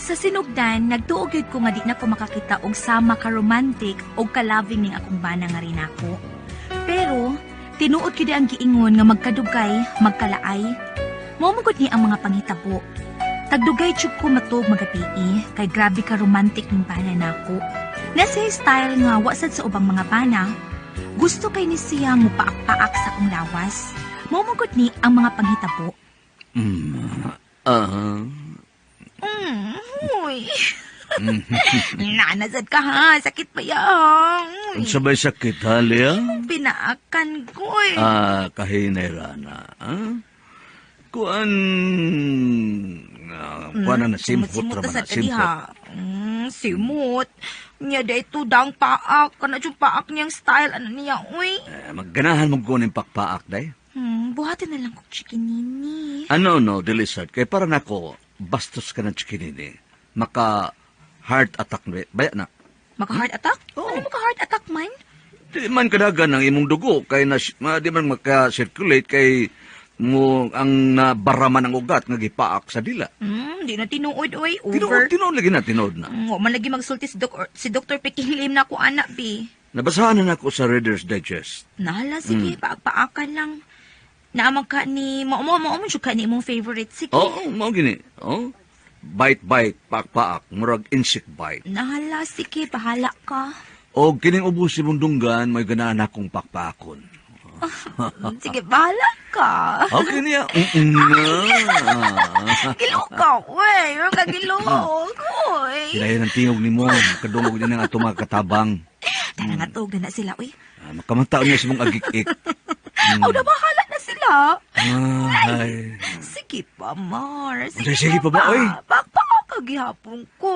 Sa sinugdan, nagtuo gyud ko nga di na ko makakita og sama ka romantic og ka-loving ning akong bana nga rinako. Pero tinuod gyud ang giingon nga magkadugay, magkalaay. Mao man gud ni ang mga panghitabo. Tagdugay jud ko matug magabii kay grabe ka romantic ning bana nako. Nasa style nga wa sad sa ubang mga bana. Gusto kay ni siya mupaak-paak sa akong lawas. Mao man gud ni ang mga panghitabo. Uy. Nanasad ka ha, sakit pa yan. Unsa bay sakit ha, Lea? Pinaakan ko eh. Ah, kahinay rana. Ah? Kuan kuan na simhot Simot ra man na na, sa kadi simhot. ha. Simot. Nya dayto dang paak. Kana yung paak niyang style. Ano niya, uy. Eh, magganahan mo kunin pakpaak day. Buhatin na lang kog chikinini. Ano no, dili sad kay para nako bastos ka ng chikinini. Maka heart attack na baya na. Maka heart attack? Oo. Ano maka heart attack man? Di man kadagan ang imong dugo kay na, di man maka-circulate kay mo ang nabaraman ang ugat nga gipaak sa dila. Di na tinuod, uy. Tinuod, Over. tinuod lagi na, tinuod na. Wa man lagi magsulti si Dr. Pekilim na ko anak, bi. Nabasahan na nako sa Reader's Digest. Nahala, sige, paak-paakan lang. Naamang ka ni, mao mo mo mo ka ni imong favorite. Sige. Oo, mao gini. Oo. Bite bite, paak-paak, murag insect bite. Nahala, sige, bahala ka. O kining ubos imong dunggan, may ganaan akong pakpakon. Sige, bahala ka. Okay niya. Na. Gilok ka, uy. Meron ka gilok, uy. Kinayan ang tingog ni mo, kadungog niya ng ato mga katabang. Tara nga, tuog na na sila, uy. Ah, makamataon niya sa mong agik-ik. Aw, na bahala na sila. Ay. Sige pa, Mar. Sige, Sige, sige pa ba, uy? Pakpak ka gihapon ko.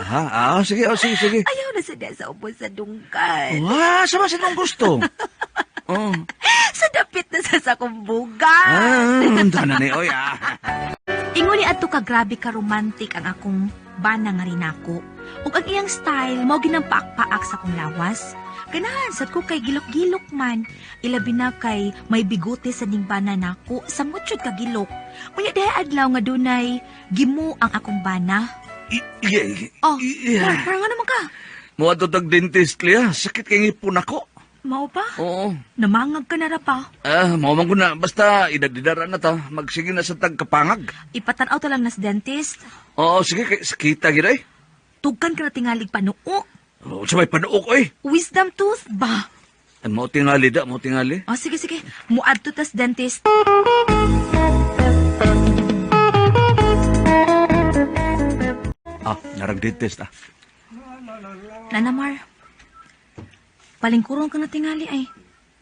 Aha, sige, oh, sige, sige. Ayaw na sa ubos sa dunggan. Wah, sama sa mong gusto. Oh. Sa dapit na sa sakumbugan. Ah, unta na ni, oy, ah. Ingon ni adto ka grabe ka romantic ang akong bana nga rinako. Ug ang iyang style mao ginampaak-paak sa akong lawas. Ganahan sad ko kay gilok-gilok man. Ilabi na kay may bigote sa ning bana nako sa muchod ka gilok. Unya diha adlaw nga dunay gimo ang akong bana. Oh, Yeah. Mar, nga naman ka. Muadto tag dentist liya, sakit kay ngipon ako. Mao pa? Oo. Namangag ka na ra pa. Ah, mao man ko na basta idadidara na ta, magsige na sa tagkapangag. Ipatan-aw ta lang nas dentist. Oo, sige kay sakita gid ay. Tugkan ka na tingalig panuo. Oh, sa may panuok oy. Wisdom tooth ba? Ay, mao tingali da, mao tingali. Oh, sige, sige. Muadto tas dentist. Ah, narag dentist ah. Nana Mar, palingkuron ka na tingali ay.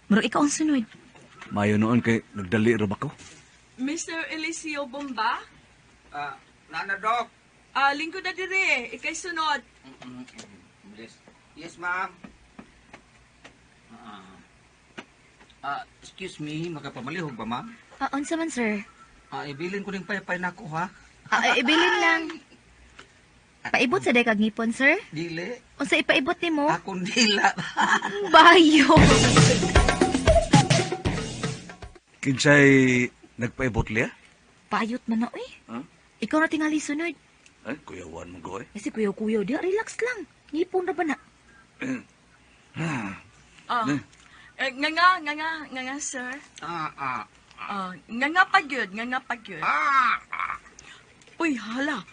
Murag ikaw ang sunod. Mayo noon kay nagdali ra ba ko? Mr. Eliseo Bomba? Ah, Nana Doc. Ah, lingkod na dire. Ikay sunod. Yes. Yes, ma'am. Ah, excuse me, makapamalihog ba, ma'am? Ah, unsa man, sir? Ah, ibilin ko ning paypay nako ha. Ah, ibilin lang. Paibot sa dekag ngipon, sir? Dili. Unsa ipaibot nimo? Akong dila. Bayo. Kinsay nagpaibot liya? Payot man na, uy. Huh? Ikaw na tingali sunod. Ay, kuyawan mo ko eh. Kasi kuyaw-kuyaw, diha, relax lang. Ngipon ra ba na? Ah. Eh, nga nga, nga nga, nga nga, sir. Ah, ah. Ah, nga nga pa gyud, nga nga pa gyud. Ah! Uy, hala.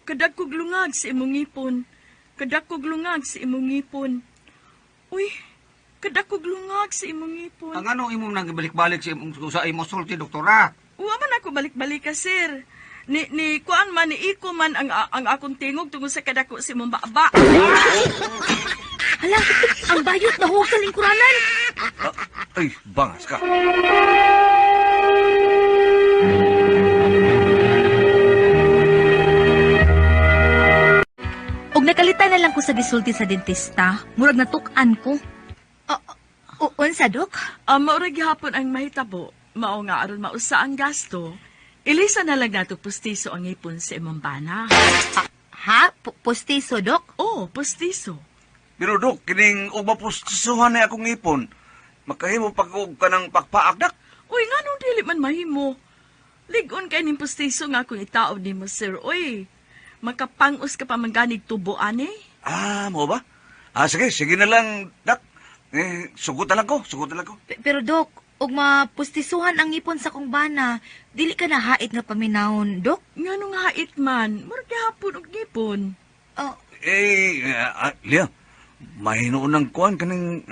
Kadag kog lungag sa imong ngipon. Kadag kog lungag sa imong ngipon. Uy, kadag kog lungag sa imong ngipon. Ang ano imong nang balik-balik sa imong sa imong sulti, doktora? Uwa man ako balik-balik ka, sir. Ni kuan man ni iko man ang akong tingog tungod sa kadako sa imong baba. Hala, ang bayot na huwag sa lingkuranan. Ah, ay, bangas ka. Og nakalitan na lang ko sa gisulti sa dentista, murag natuk-an ko. Unsa, Dok? Maura gihapon ang mahitabo. Mao nga aron mausa ang gasto. Ilisa na lang nato pustiso ang ipon sa imong bana. Ha? Postiso, Dok? Oh, pustiso. Pero dok, kining ugma pustisuhan na akong ipon. Makahimo pag og kanang pakpaak dak. Uy, nganong dili man mahimo? Ligon kay ning pustiso nga akong itaob nimo, sir. Uy, Makapangos ka pa manganig tubo ani. Ah, mo ba? Ah, sige, sige na lang, Dak. Eh, sugot na lang ko, sugot na lang ko. Pero Dok, og mapustisuhan ang ngipon sa kong bana, dili ka na hait nga paminawon, Dok. Nganong hait man, murag gihapon og ngipon. Oh, Eh, Lia, mahinoon ng kuan kaning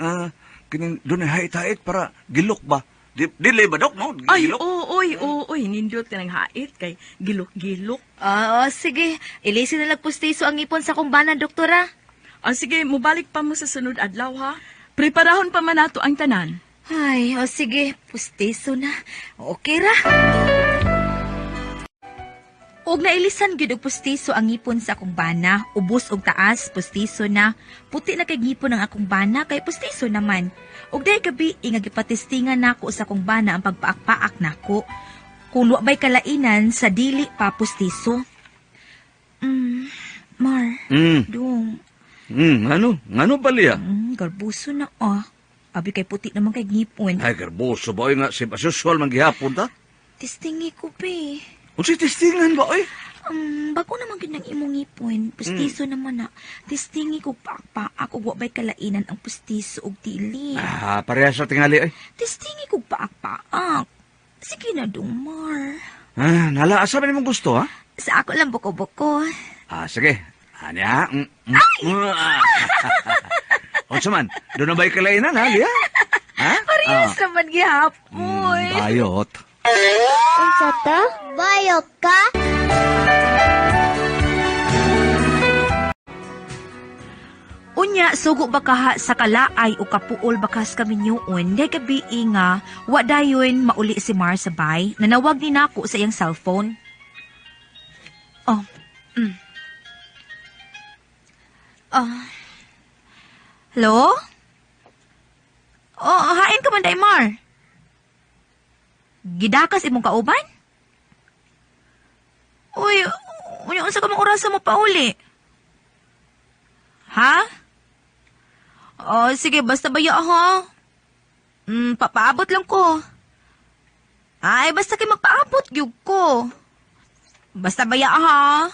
kining dunay hait-hait para gilok ba? Dili ba, Dok, no? Ay, Gilok. oo, oy, oo, oy, nindot ka ng hait kay gilok-gilok. ah, oh, sige. Ilisin na lang pustiso ang ngipon sa kong bana, doktora. Ah, sige, mubalik pa mo sa sunod adlaw ha. Preparahon pa man nato ang tanan. Ay, o sige, pustiso na. Okay ra. Og nailisan gyud og pustiso ang ngipon sa akong bana, ubos og taas, pustiso na. Puti na kay ngipon ang akong bana kay pustiso naman. Og dahil gabi nga gipatestingan nako sa akong bana ang pagpaak-paak nako. Kung wa bay kalainan sa dili pa pustiso. Mar, dong. Ano? Ano ba, Lia? Garbuso na ah. Abi kay puti naman kay ngipon. Ay, garboso ba? Oy, nga, si usual man gihapon ta. Testingi ko be. Unsay testingan ba, oy? Bago naman gyud ng imong ngipon, pustiso naman na. Testingi ko paak-paak ug wa bay kalainan ang pustiso ug dili. Ah, parehas sa tingali, oy. Testingi ko paak-paak. Sige na dong, Mar. Ah, nala, asa ba nimong gusto, ha? Sa ako lang buko-buko. Ah, sige. Anya? Ah. Unsa man? Doon na ba'y kalainan, ha, Lia? Ha? Parehas naman gihapon. Bayot. Unsa ta? Bayot ka? Unya, sugo ba kaha sa kalaay o kapuol bakas kami niyuon, dahil gabi nga, wa dayon mauli si Mar sa bay, nanawag ni nako sa iyang cellphone. Oh. Oh. Hello? Oh, hain ka man day, Mar. Gidakas imong kauban? Uy, unya unsa ka mang orasa mo pauli? Ha? Oh, sige, basta baya ha. Papaabot lang ko. Ay, basta kay magpaabot gyud ko. Basta baya ha.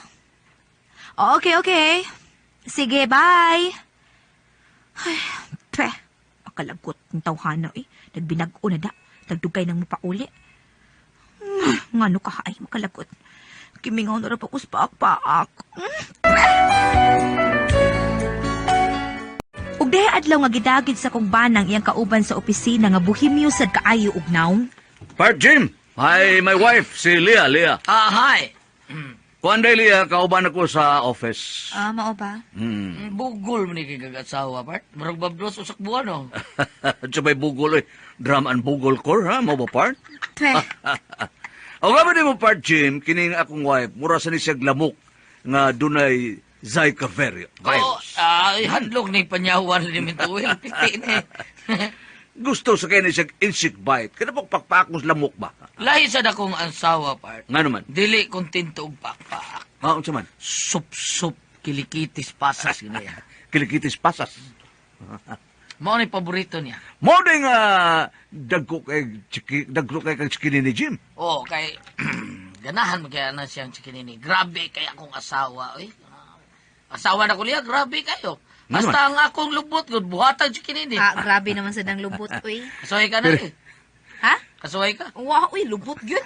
Okay, okay. Sige, bye. Ay, peh. Makalagot ng tawhana eh. Nagbinag-o na da. Nagdugay nang mapauli. Ngano ka ay, makalagot. Kimingaw na ra pa ko sa paak-paak. Ug diha adlaw nga gidagid sa kong banang iyang kauban sa opisina nga bohemyo sad kaayo og nawng. Part Jim. Hi, my wife, si Leah, Leah. Ah, hi. Kuan day, Leah, kauban ako sa office. Ah, mao ba? Bugol man ni kay kag-asawa, part. Murag babdos usak buwan, oh. Sa may bugol, eh. Drum and bugol core, ha? Mo ba, part? Twe. O nga ba di mo, part Jim, kining akong wife, mura sa ni siya lamok nga dunay Zika Oo, virus. ay, hadlok ni panyawan ni Mintuil. Piti ni. Gusto sa kanya siya insect bite. Kada po pakpakos lamok ba? Lahi sad akong ansawa, part. Nga naman. Dili kontento og pakpak. Ah, unsa man? Sup-sup, kilikitis pasas gini. Kilikitis pasas. Mao ni paborito niya. Mo din nga dagko kay chiki, dagko kay kang chikini ni Jim. Oo, kay ganahan mo kaya na siyang chikinini. Grabe kay akong asawa, oy. Asawa na ko liya, grabe kayo. Nga Basta ang akong lubot, gud buhatag chikinini. Ah, grabe naman sa dang lubot, uy. Kasuhay ka na eh. Ha? Kasuhay ka. Wow, uy, lubot yun.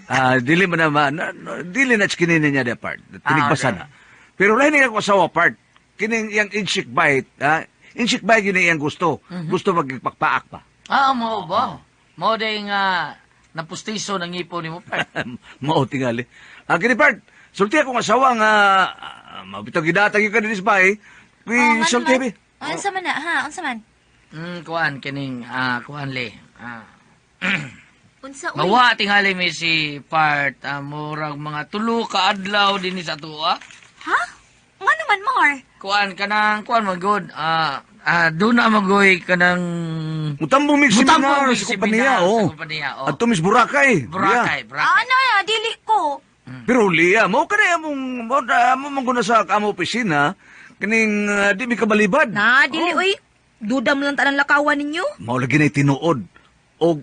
Ah, dili man naman, dili na chikinini niya de part. Tinigbasa Ah, okay. na. Pero lahi ni ako asawa part. Kining iyang insect bite, ha? Insect bite yun ang iyang gusto. Gusto magpakpaak pa. Ah, mo ba? Mo day nga napustiso ng ngipon nimo part. Mao tingali. Ah, kini part, sulti akong asawa nga mabitog gidatag yung kaninis ba eh. Uy, Oh, nga sulti naman. bi. Oh, unsa man na, ha? Unsa man? Kuan kining kuan le. Ah. Unsa, uy? Mawa tingali mi si part murag mga tulo ka adlaw dinhi sa tuwa. Ha? Nga naman, Mar? Kuan kanang kuan man good. Doon na magoy kanang Mutambong mig Mutambong seminar mig sa seminar kompanya, sa oh. kompanya, oh. At tumis Boracay. Boracay, Ah, Boracay. na, dili ko. Pero Lia, mo ka na among mo na mo mangguna sa amo opisina kining di mi kabalibad. Na, dili, uy. Duda mo lang tanang lakawan ninyo. Mao lagi na tinuod. Og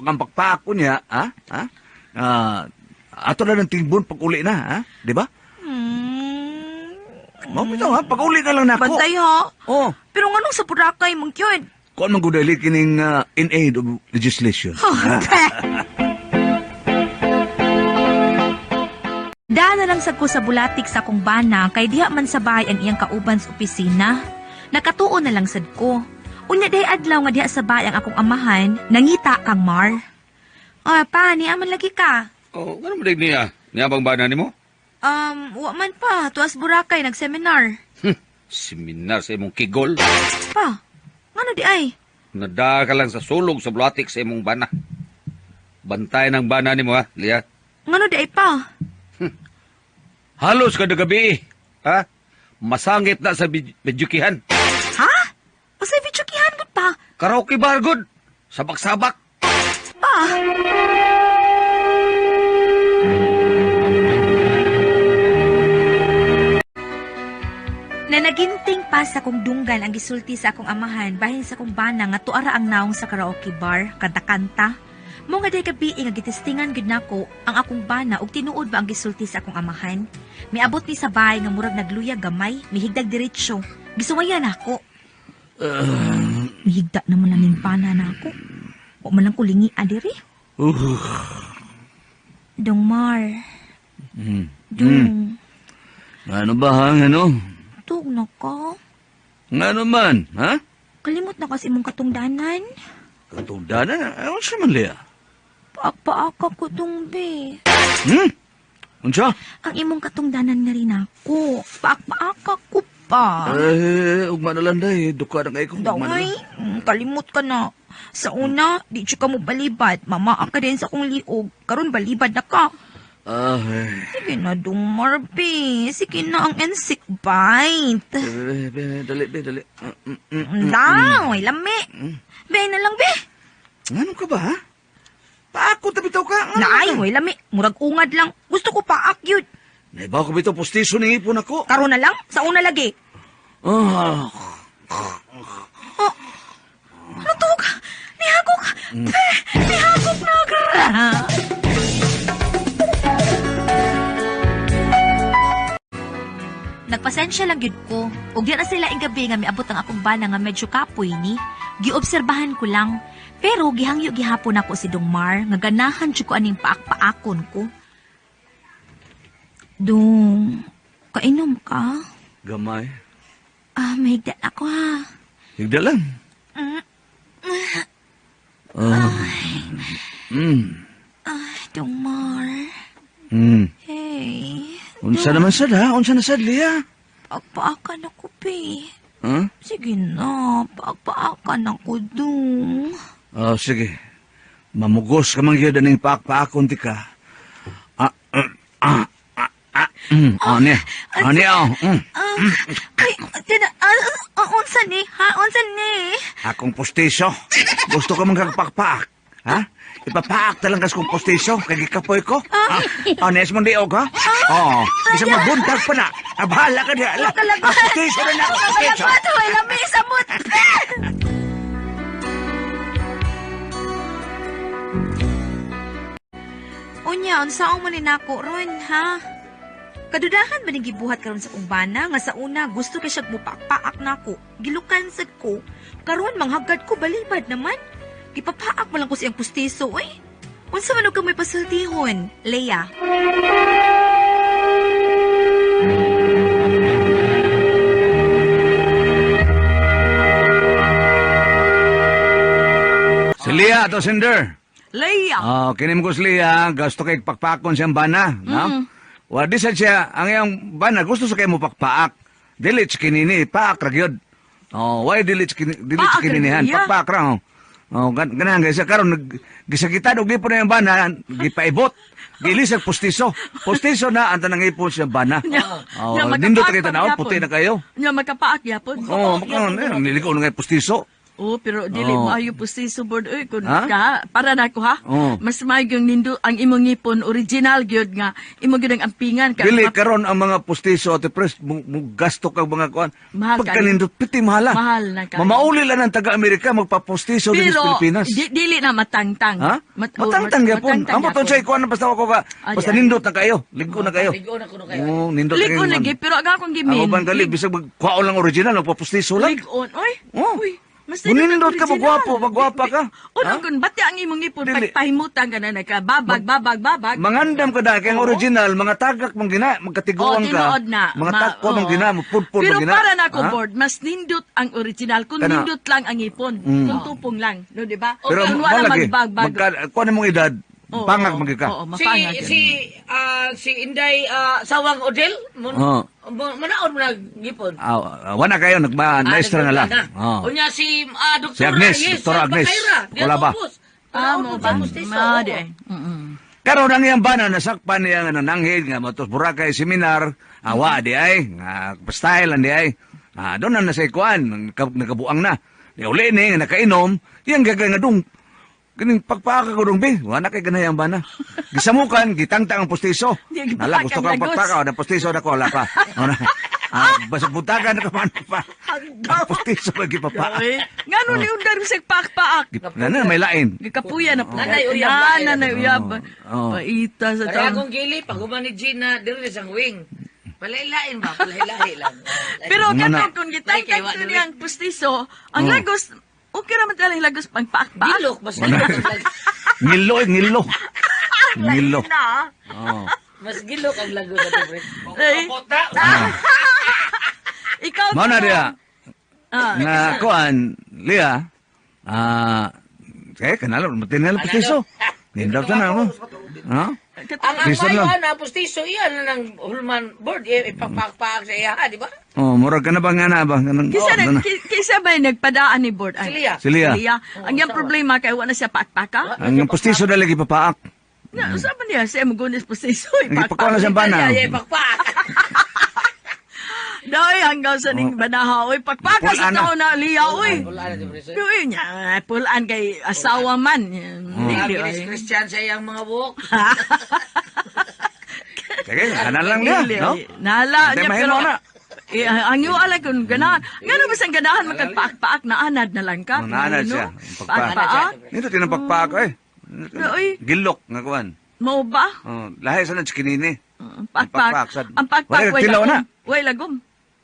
ang pakpako niya, ha? Ha? Ah, ato na ng tigbon pag uli na, ha? Di ba? Mao bitaw ha, pag-uli na lang nako. Bantay ha. Oh, Pero nganong sa Boracay man gyud? kuan man gud dili kining in aid of legislation. Daan na lang sad ko sa Bulatik sa akong bana kay diha man sa bahay ang iyang kauban sa opisina. Nakatuon na lang sad ko. Unya day adlaw nga diha sa bahay ang akong amahan, nangita kang Mar. Ah, pa, niya man lagi ka. Oh, ano mo niya? Niya bang bana nimo? Wa man pa, tuas Boracay nagseminar. Seminar sa imong kigol. Pa, ngano di ay? Nada ka lang sa sulog sa Bulatik sa imong bana. Bantay ng bana nimo ha, Lia. Ngano di ay pa? Halos kada gabi, ha? Masangit na sa bidyukihan. Ha? Usay bitsukihan gud pa. Karaoke bar good. Sabak-sabak. Pa. Nanaginting pa sa kong dunggan ang gisulti sa akong amahan bahin sa akong bana nga tuara ang naong sa karaoke bar, kanta-kanta. Mo nga day gabi nga gitestingan gid nako ang akong bana ug tinuod ba ang gisulti sa akong amahan. Miabot ni sa bahay nga murag nagluya gamay, mihigdag diretsyo. Gisuwayan ako. Mihigda naman lang ning bana nako. Wa man lang ko lingi adiri. Dong Mar. Dong. Ano ba ha? Ano? Tug na ka. Ngano man, ha? Kalimot na kasi imong katungdanan. Katungdanan? Ano siya man, Lea? Paak-paaka ko dong, be. Hmm? Unsa? Ang imong katungdanan nga rin ako. Paak-paaka ko pa. Eh, ugma na lang day. Duka na kayo kung ugma na Daway, lang. kalimot ka na. Sa una, di siya ka mo balibad. Mamaa ka din sa akong liog. Karon balibad na ka. Ah, eh. Sige na, dong Marby. Sige na ang insect bite. Be, be, dali, be, dali. Mm. Lang, ay lami. Be, na lang, be. Ano ka ba, ha? Paako, tabitaw ka. Ano Naay, ka? way lami. Murag ungad lang. Gusto ko paak yun. Naibaw ko bitaw postiso ni ipon ako. Karon na lang, sa una lagi. Ah, Oh. Ano to ka? Nihagok! Pe! Nihagok na! Gra! Nagpasensya lang gyud ko. Ug di na sila ing gabi nga miabot ang akong bana nga medyo kapoy ni. Giobserbahan ko lang. Pero gihangyo gihapon ako si Dong Mar nga ganahan jud ko aning paak-paakon ko. Dong, kainom ka? Gamay. Ah, mahigda ako ha. Higda lang. Ah. Ah, Dong Mar. Hey. Unsa naman sad ha? Unsa na sad, Lia? Paakpaakan ako, pe. Huh? Sige na, paakpaakan ako, dong. Oh, sige. Mamugos ka man gyud aning paak-paakon ti ka. Ah, ah, ah, ah, ah, niya. Ah, niya, oh. Ay, tina, unsa ni, ha? Unsa ni? Akong postiso. Gusto ko man kag pakpaak. Ha? Ipapaak ta lang kas kong postiso kay gikapoy ko. Ah, ah, nes mong diog ha? Oo. Bisag magbuntag pa na. Ah, bahala ka diha. Ala. Ah, postiso na na. Postiso. Kalagot, way lami sa mut. Unya, unsaon man ni nako ron, ha? Kadudahan ba ning gibuhat karon sa akong bana nga sa una gusto kay siya mupakpaak nako. Gilukan sad ko. Karon manghagad ko balibad naman. Gipapaak man lang ko siyang pustiso, oy. Unsa man og may pasultihon, Leia? Si Lia to sender. Leia. Ah, kinim ko si Lia, gusto kay pakpakon siyang bana, no? Wa di sad siya ang iyang bana gusto sa kay mo pakpaak. Dili kinini, paak ra gyud. Oh, why dili kini dili Paak ra kininihan, gyud, ya. pakpak ra. Oh, oh ganahan kay siya karon gisakitan og gipon na iyang bana, gipaibot. Gilisag postiso. Postiso na ang tanang ipon siya bana. Oh, Nya, nindot makapaak kay tanaw, pa puti na kayo. Nya makapaak gyapon. Oh, makaon, eh, niligo na ngay postiso. Oh, pero dili Oh. mo ayo pustiso, board oy, kun Ha? ka para nako ha. Oh. Mas maayo yung nindo ang imong ngipon original gyud nga imo gyud ang ampingan ka. Dili karon ang mga pustiso, Ate Pres, mo gasto kag mga kuan. Mahal kayo. Pagkanindot piti mahala. Mahal na kayo. Mamauli lang ang taga-Amerika magpapustiso diri sa Pero Pilipinas. dili na matangtang. Ha? Oh, Matangtang gyapon. matangtang Amo ton gyapon. sa ikuan basta ako ka. Ay, Basta ay. nindot na kayo. Ligo na kayo. Ligo na kuno kayo. Oh, nindot Ligo kayo. lagi pero ang akong gimin. Ang uban gali bisag magkuhaon lang original magpapustiso lang. Ligon, oy. Oh. Uy. Mas Munindot ka, magwapo, magwapa ka. Unang Ha? kun bati ang imong ngipon Dili. pagpahimutan ka na nagkababag, babag, babag. Mangandam ka dahil kay ang original, mga tagak mong gina, magkatiguan Oh, ka. tinuod na. Mga takwa oo. mong gina, mapudpud Pero mong gina. para na ako, Ha? board, mas nindot ang original. Kung Kana. nindot lang ang ipon. Kung tupong lang. No, di ba? Pero Kung wala malagi, magbagbag. magka, kuha na mong edad, Oo, pangag oo, magi ka. Oo, Si mapangag. si ah, si Inday sawang Odel mun Oo. manaon mo na gipon. Ah, ah, wala kayo, nagma-maestra na lang. Oh. Unya si Dr. Si Agnes, Dr. Agnes. Wala ba? Ah, mo ba? Ma, di ay. Karon ang iyang bana nasakpan niya nga nananghid nga matos Boracay seminar, awa di ay, nga style di ay. Ah, doon na nasa ikuan, nakabuang na. Di uli ni nga nakainom, iyang gagay nga dung. Kining pagpaaka ko dong bi, wala kay ganay ang bana. Gisamukan, gitangtang ang pustiso. Di, Nala gusto gipaak ka ang lagos. pagpaka, na pustiso na ko wala pa. Ano na. Ah, basta butagan na ka man pa. Ang pustiso lagi pa pa. Ay, ngano ni undar sa pakpaak? Na na may lain. Gikapuya na po. Nanay uyab, lain. Nanay uyab. Oo. Paita sa Kaya taon. akong gili, pag human ni Gina, diri sa wing. Palailain ba? Palailahi lang. Pero Muna. katong kung gitangtang Ay, kay, ko niyang pustiso, ang lagos, okay raman talagang lagos pang paak-paak. Gilok, mas gilok ang lagos. Ngilo, eh, ngilo. Ngilo. Na. Oh. Mas gilok ang lagos sa pobre. Ay. Ikaw Mao na to. diya. Ah, Nga kuan, Lia, ah, kaya kanalo, matinal pustiso. Nindot na mo. Ha? Ang ang Gusto lang. mayo na pustiso iyan na ng hulman board eh, ipapakpaak sa iya, di ba? Oh, murag ka na ba nga na ba? Ganun, Kisa, oh, nag, kisa ba yung nagpadaan ni board? Ay, Si Lia. Si Lia. Lia. Ang iyang problema kay wala siya paakpaka. Ang pustiso na lagi papaak. Na, usa man niya siya magunis pustiso. Ang ipakaw na siyang bana. Iya, ipakpaak. Doy, hanggang sa ning banaha. Oy, pakpaka sa Pulaan na. tao na, Lia, oy. Wala na di ba? Doy, niya, pulaan kay asawa man. Dili, Ang oy. Christian sa iyang mga buhok. Sige, kanan lang niya, Dili, no? oy. Nahala Hindi, niya, mahimo pero... na. Eh, ang iyo alay kung ganahan. Ngano ba siyang ganahan magkagpaak-paak na anad na lang ka? Oh, naanad Ano? siya. Pagpaak. Paak-paak? Nindot din ang pagpaak eh. Oy. Gilok nga kuan. Mao ba? Oh, lahi sa na chikinini. Ang pakpak. Ang pakpak, sad. Ang pakpak, Wala, way tilaw lagom. na. Way lagom.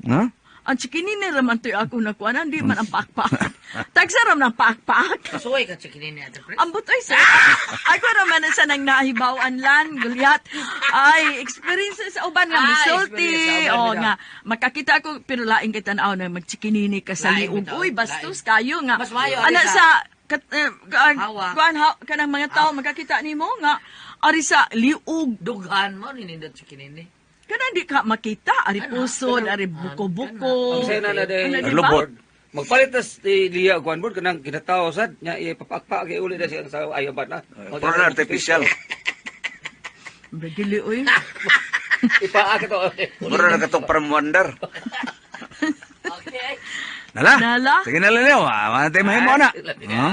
Ha? Ang chikinini raman to'y ako nakuha, hindi man ang pakpak. Tagsa ram ng pakpak. Suway ka chikinini ate pre. Ambot ay sa. Ako raman sa nang nahibawan lan, gulyat. Ay, experience sa uban nga Ah, misulti. experience sa uban, O bitaw. nga, makakita ako pero laing kay tan-aw na magchikinini ka sa Laing liog. bitaw, Uy, bastos kayo nga. Mas maayo, Ana ari sa kat, eh, Hawa. kuan ha, kanang mga tao makakita nimo nga ari sa liog. Dughan mo ninindot chikinini. Kanang di ka makita ari pusod, ari buko-buko. Ang saya na na day. Ano, di ba? Lubot. Magpalit tas si Lia kuan board kanang kinatao sad nya ipapakpak kay uli na siya sa ayaw ba na. Puro na artificial. Dili oy. Ipaak ito. Puro na katong paramwandar. Okay. Nala? Nala? Sige na Leo, ah, wala tayo mahimo na. Ha?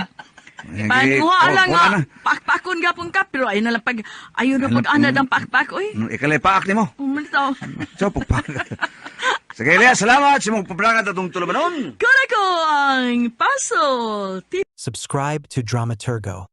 Sige, Panguha oh, lang kuha nga. na. Pakpakon gapon ka pero ayun na lang pag ayun na pag anad ang pakpak oy. Ikalay paak nimo. Umultaw. So, pagpaak. Sige, Lea, salamat sa mong papalangat atong tulubanon. Kuna ko ang puzzle. Subscribe to Dramaturgo.